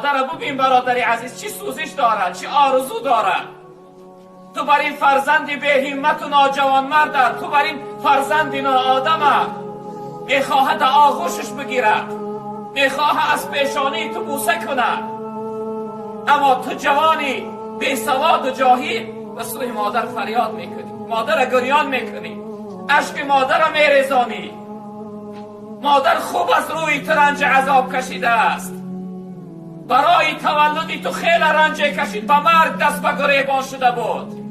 مادر ببین برادر عزیز چی سوزش داره، چی آرزو داره. تو بر این فرزند به همت و ناجوان مرد، تو بر این فرزند ناآدم میخواهد آغوشش بگیرد، میخواهد از پیشانی تو بوسه کند، اما تو جوانی بی سواد و جاهل به سوی مادر فریاد میکنی، مادر گریان میکنی، اشک مادر را میریزانی. مادر خوب از روی تو رنج عذاب کشیده است، برای تولدی تو خیلی رنج کشید، به مرگ دست به گریبان شده بود.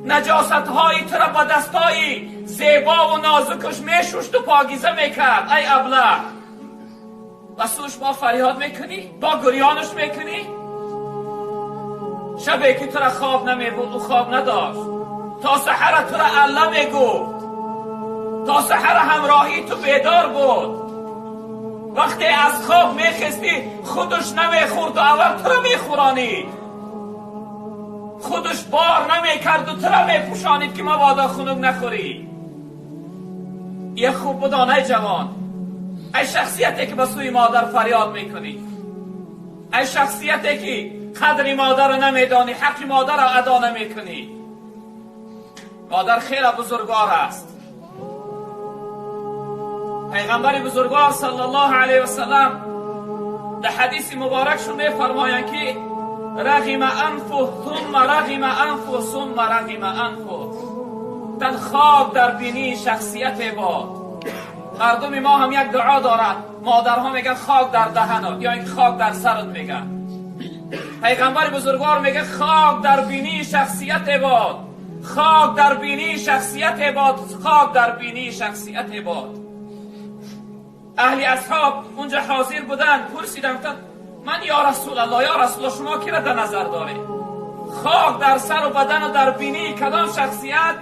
نجاست های تو را با دستای زیبا و نازکش میشوشت و پاکیزه میکرد. ای ابله، و سوش با فریاد میکنی، با گریانش میکنی. شبی که تو را خواب نمیبود او خواب نداشت، تا سحر تو را الله میگفت، تا سحر همراهی تو بیدار بود. وقتی از خواب میخستی خودش نمیخورد و اول تو را میخورانید، خودش بار نمیکرد و تو را میپوشانید که مبادا خنک نخوری. یه خوب بدان ای جوان، ای شخصیتی که به سوی مادر فریاد میکنی، ای شخصیتی که قدر مادر را نمیدانی، حق مادر را ادا نمیکنی. مادر خیلی بزرگوار است. پیغمبر بزرگوار صلی الله علیه و سلم در حدیث مبارکشون میفرمایند که رغم انفه ثم رغم انفه ثم رغم انفه. تن خاک در بینی شخصیت باد. مردم ما هم یک دعا دارند، مادرها میگن خاک در دهنت یا اینکه خاک در سرت میگن. پیغمبر بزرگوار میگه خاک در بینی شخصیت باد، خاک در بینی شخصیت باد، خاک در بینی شخصیت باد. اهل اصحاب اونجا حاضر بودن، پرسیدن من یا رسول الله، یا رسول الله، شما کی را در نظر دارید؟ خاک در سر و بدن و در بینی کدام شخصیت؟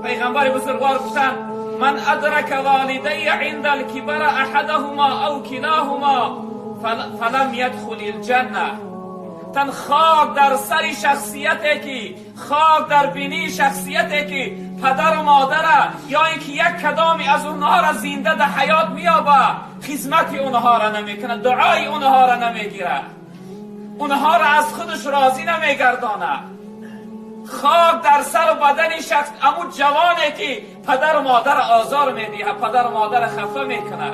پیغمبر بزرگوار گفتند من ادرک والدی عند الکبر احدهما او کلاهما فلم یدخل الجنه. تن خاک در سر شخصیتی که خاک در بینی شخصیتی که پدر و مادر یا اینکه یک کدامی از اونها را زنده در حیات میابه، خدمت اونها را نمیکنه، دعای اونها را نمیگیره، اونها را از خودش راضی نمیگردانه. خاک در سر و بدن شخص امو جوانی که پدر و مادر آزار میدیه، پدر و مادر خفه میکنه،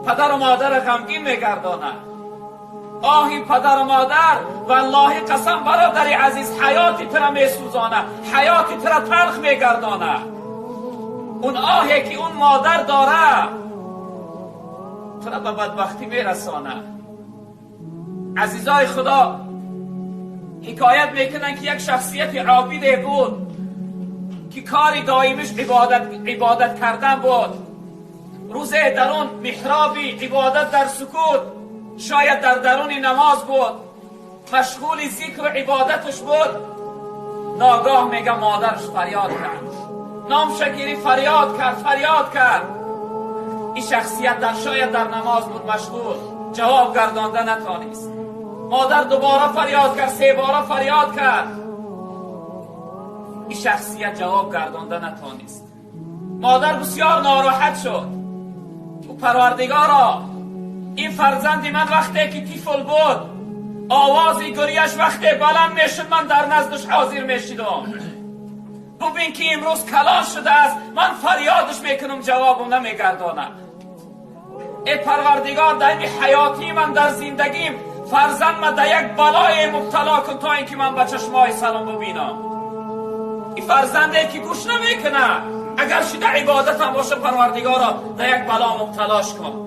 پدر و مادر غمگین میگردانه. آهی پدر و مادر، والله قسم برادر عزیز، حیاتی تر میسوزانه، حیاتی تر تلخ میگردانه. اون آهی که اون مادر داره تر به بدبختی میرسانه. عزیزای خدا، حکایت میکنن که یک شخصیت عابده بود که کاری دائمش عبادت کردن بود. روز درون محرابی عبادت در سکوت، شاید در درون نماز بود، مشغول ذکر و عبادتش بود. ناگاه میگه مادرش فریاد کرد، نام شکیری فریاد کرد، فریاد کرد. این شخصیت در شاید در نماز بود مشغول، جواب گردانده نتانست. مادر دوباره فریاد کرد، سه باره فریاد کرد. این شخصیت جواب گردانده نتانست. مادر بسیار ناراحت شد. او پروردگارا، این فرزند من وقتی که طفل بود، آواز گریش وقتی بلند میشد من در نزدش حاضر میشدم. ببین که امروز کلان شده است، من فریادش میکنم جوابم نمیگردانم. ای پروردگار، در این حیاتی من، در زندگیم، فرزند من در یک بلای مبتلا کن تا اینکه من به چشمای سلام ببینم. این فرزنده که گوش نمیکنه، اگر شده عبادت هم باشه، پروردگارا در یک بلا مبتلاش کن.